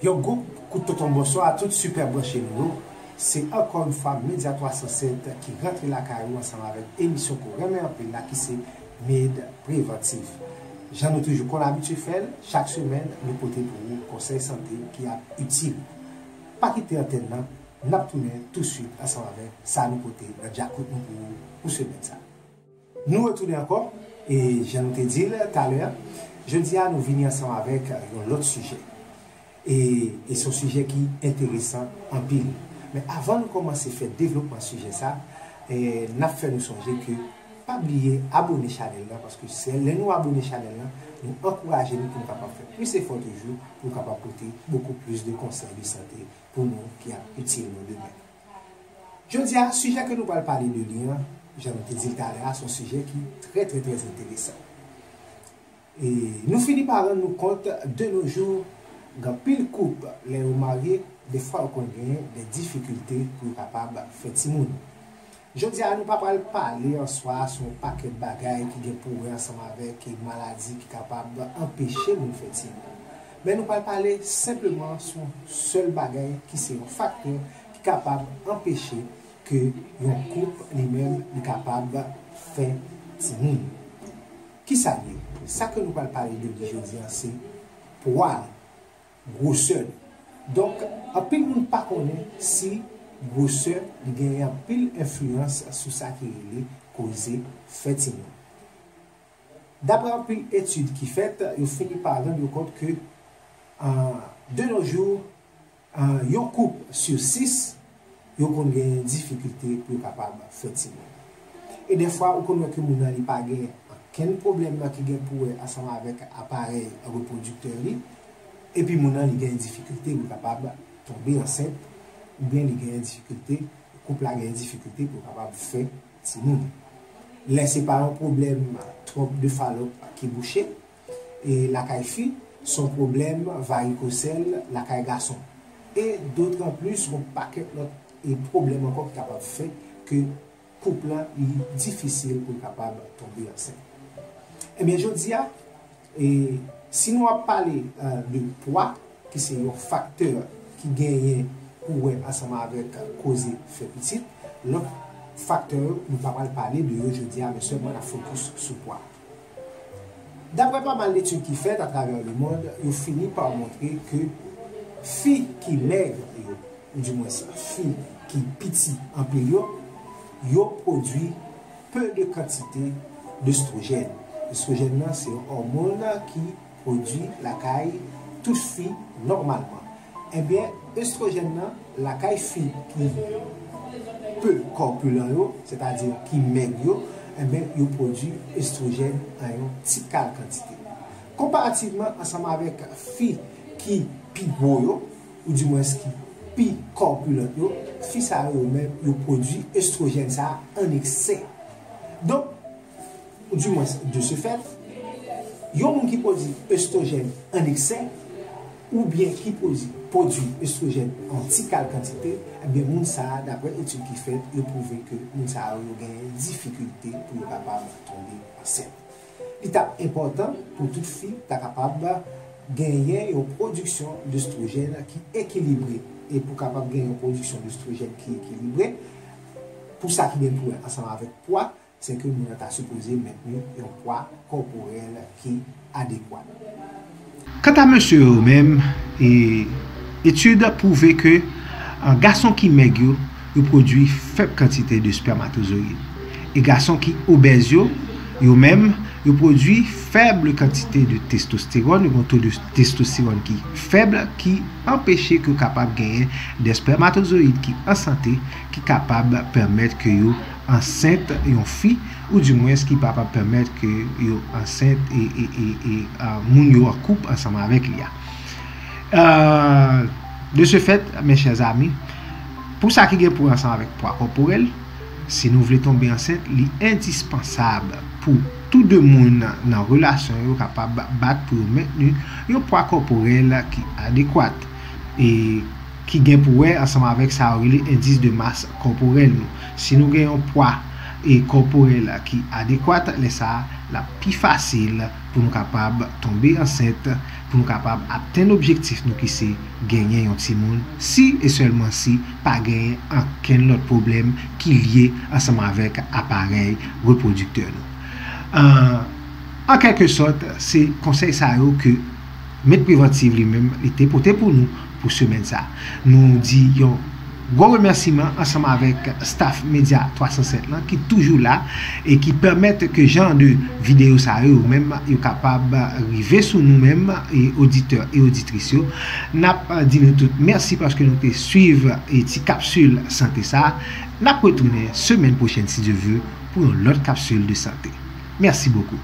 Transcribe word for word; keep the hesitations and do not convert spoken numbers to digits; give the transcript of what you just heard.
Yon gwo kout tonton bonswa a tout sipè branche nou yo. Se ankò yon fwa Medya twa san sèt ki rantre lakay ou ansanm avèk emisyon ke w renmen anpil la ki se Med Prevantif. Jan nou toujou konn abitye fè l, chak semèn nou pote pou ou konsèy sante ki ap itil. Pa kite antèn nan, n ap tounen touswit ansanm avèk sa nou pote nan djakout nou pou ou pou semèn sa. Nou retounen ankò, e jan nou te di l talè a, jodi a nou vini ansanm avèk yon lòt sijè. E, e se yon sijè ki enteresan anpil. Men avan nou kòmanse fè devlopman sijè sa, e, n ap fè nou sonje ke pa bliye abòne chanèl la, paske se lè nou abòne chanèl la, nou ankouraje nou pou nou kapab fè plis efò toujou, pou nou kapab pote bokou plis de konsèy de sante pou nou ki ap itil nou demen. Jodi a, sijè ke nou pral pale de li an, jan nou te di l talè a, se yon sijè ki trè, trè, trè enteresan. E nou fini pa rann nou kont, de nos jours, gen anpil koup, lè yo marye, defwa yo konn genyen de difikilte pou yo kapab fè timoun. Jodi a, nou pa pral pale an swa sou yon pakèt bagay ki gen pou wè ansanm avèk maladi ki kapab anpeche moun fè timoun. Men nou pral pale senpleman sou yon sèl bagay ki se yon faktè ki kapab anpeche ke yon koup li menm li kapab fè timoun. Kisa l ye? Sa ke nou pral pale de li jodi a se pwa l, gwosè l. Donk, anpil moun pa konnen si gwosè li genyen anpil enfliyans sou sa ki rele koze fè timoun. Daprè anpil etid ki fèt, yo fini pa rann yo kont ke, an, de nos jours, an, yon koup sou sis, yo konn genyen difikilte pou yo kapab fè timoun. E dèfwa, ou konn wè ke moun nan li pa gen okenn pwoblèm nan ki gen pou wè ansanm avèk aparèy repwodiktè li, epi moun nan li genyen difikilte pou l kapab tonbe ansent, oubyen li genyen difikilte, koup la genyen difikilte pou l kapab fè timoun. Lè se pa yon pwoblèm twonp de Falòp ki bouche, e lakay fi, se yon pwoblèm varikosèl lakay gason. E dotranplis, yon pakèt lòt e pwoblèm ankò ki kapab fè ke koup lan li difisil pou l kapab tonbe ansent. Ebyen, jodi a, e, si nou ap pale, e, de pwa, ki se yon faktè ki genyen pou wè ansanm avèk koze fè pitit, lòt faktè yo, nou pa pral pale de yo jodi a, men sèlman n ap fokis sou pwa. Daprè pa mal etid ki fèt atravè lemonn, yo fini pa montre ke fi ki mèg yo, oudimwens fi ki piti anpil yo, yo pwodui pe de kantite de estwojèn. Estwojèn nan se yon òmòn ki pwodui lakay tout fi nòmalman. Ebyen, estwojèn nan lakay fi ki pe kòpilan yo, sètadi ki mèg yo, ebyen, yo pwodui estwojèn an yon ti kal kantite. Konparativman ansanm avèk fi ki pi gwo yo, oudimwens ki pi kòpilan yo, fi sa yo menm, yo pwodui estwojèn sa a an eksè. Donk, oudimwens, de ce fait, yon moun ki pwodui estwojèn an eksè, oubyen ki pwodui, pwodui estwojèn an ti kal kantite, ebyen, moun sa a, daprè etid ki fèt, yo pwouve ke moun sa yo, yo genyen difikilte pou yo kapab tonbe ansent. Li t ap enpòtan pou tout fi ta kapab genyen yon pwodiksyon de estwojèn ki ekilibre. E pou kapab genyen yon pwodiksyon de estwojèn ki ekilibre, pou sa ki gen pou wè ansanm avèk pwa, se ke moun nan ta sipoze mentni yon pwa kòporèl ki adekwat. Kanta mesye yo menm, e, etid pwouve ke, a, gason ki mèg yo, yo pwodui fèb kantite de spèmatozoyid. E gason ki obèz yo, yo menm, yo pwodui fèb kantite de testostewòn, yo gen yon to de testostewòn ki fèb, ki anpeche ke yo kapab genyen de spèmatozoyid ki an sante, ki kapab pèmèt ke yo ansent yon fi, oudimwens ki pa p ap pèmèt ke yo ansent e, e, e, e, a, moun yo an koup ansanm avèk li a. A, de ce fait, mes chers amis, pou sa ki gen pou wè ansanm avèk pwa kòporèl, si nou vle tonbe ansent, li endispansab pou tou de moun nan relasyon yo kapab bat pou yo mentni yon pwa kòporèl ki adekwat. E ki gen pou wè ansanm avèk sa yo rele endis de mas kòporèl nou. Si nou gen yon pwa e kòporèl ki adekwat, lè sa a, l ap pi fasil pou nou kapab tonbe ansent pou nou kapab atenn objektif nou ki se genyen yon timoun, si e sèlman si pa genyen ankenn lòt pwoblèm ki lye ansanm avèk aparèy repwodiktè nou. An kèlkesòt, se konsèy sa yo ke Med Preventive li menm li te pote pou nou pou semèn sa. Nou di yon gwo remèsiman ansanm avèk staff Media twa san sèt lan ki toujou la e ki pèmèt ke jan de videyo sa yo menm yo kapab rive sou nou menm e oditè e oditris yo. N ap di nou tout mèsi paske nou te swiv e ti kapsil sante sa. N ap retounen semèn pwochèn si Dye vle pou yon lòt kapsil de sante. Mèsi bokou.